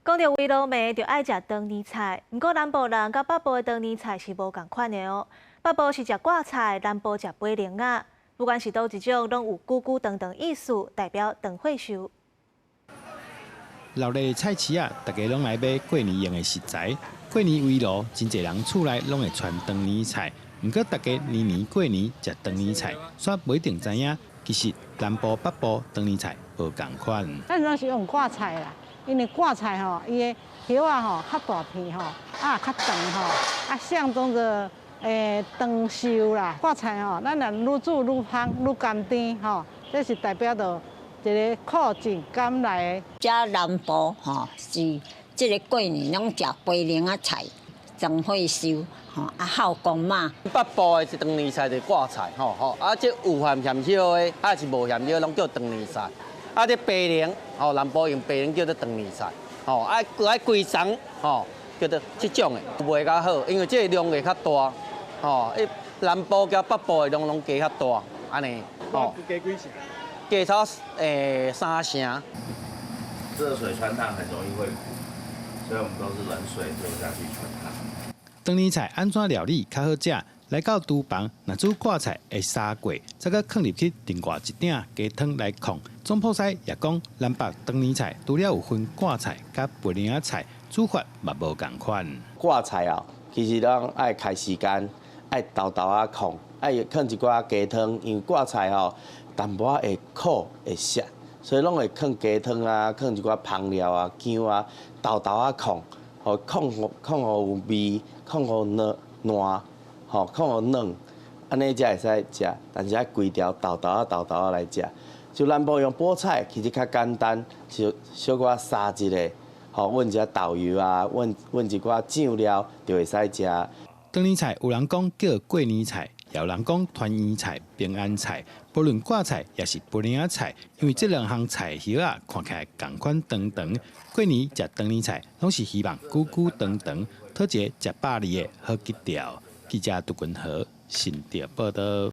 講著圍爐暝，就愛食長年菜。毋過南部人佮北部的長年菜是無仝款的哦。北部是食掛菜，南部食白龍仔。不管是佗一種，攏有久久長長意思，代表長歲壽。鬧熱的菜市仔，大家攏來買過年用的食材。過年圍爐，真濟人厝內攏會汆長年菜。毋過大家年年過年食長年菜，煞袂一定知影，其實南部北部長年菜無仝款。咱攏是用掛菜啦。因為掛菜吼，伊的葉仔吼較大片吼，啊較長吼，啊象徵著長壽啦。掛菜吼，咱若愈煮愈香愈甘甜吼，這是代表著一個苦盡甘來的。遮南部吼是這个過年攏食白龍仔菜，長歲壽吼啊孝公媽。北部的長年菜就是掛菜吼吼，啊這有薟鹹葉的，啊是無薟葉，攏叫長年菜。啊，這白龍，吼，南部用白龍叫做長年菜，吼，啊，閣愛規叢，吼，叫做這種的，賣較好，因為這个量會較大，吼，南部佮北部的量攏加較大，按呢，吼。加幾成？加差三成。熱水汆燙很容易會苦，所以我們都是冷水就下去汆燙。長年菜按怎料理較好食？來到廚房，若煮掛菜會砂過，再閣囥入去另外一鼎雞湯來炕。總鋪師也講，南北長年菜除了有分掛菜佮白龍仔菜，煮法嘛無仝款。掛菜啊，其實攏愛開時間，愛沓沓仔炕，愛囥一寡雞湯，因為掛菜吼淡薄仔會苦會澀，所以攏會囥雞湯啊，囥一寡香料啊、薑啊，沓沓仔炕，予炕予炕予有味，炕予嫩爛。吼，炕予軟，按呢才會使食。但是愛規條沓沓仔沓沓仔來食。就南部用菠菜，其實較簡單，就小可沙一下，吼，混一下豆油啊，混混一寡醬料就會使食。長年菜有人講叫過年菜，也有人講團圓菜、平安菜。無論掛菜抑是白龍仔菜，因為這兩項菜葉仔看起來仝款長長。過年食長年菜，攏是希望久久長長，討一个食飽膩的好吉兆。記者杜君和新竹報導。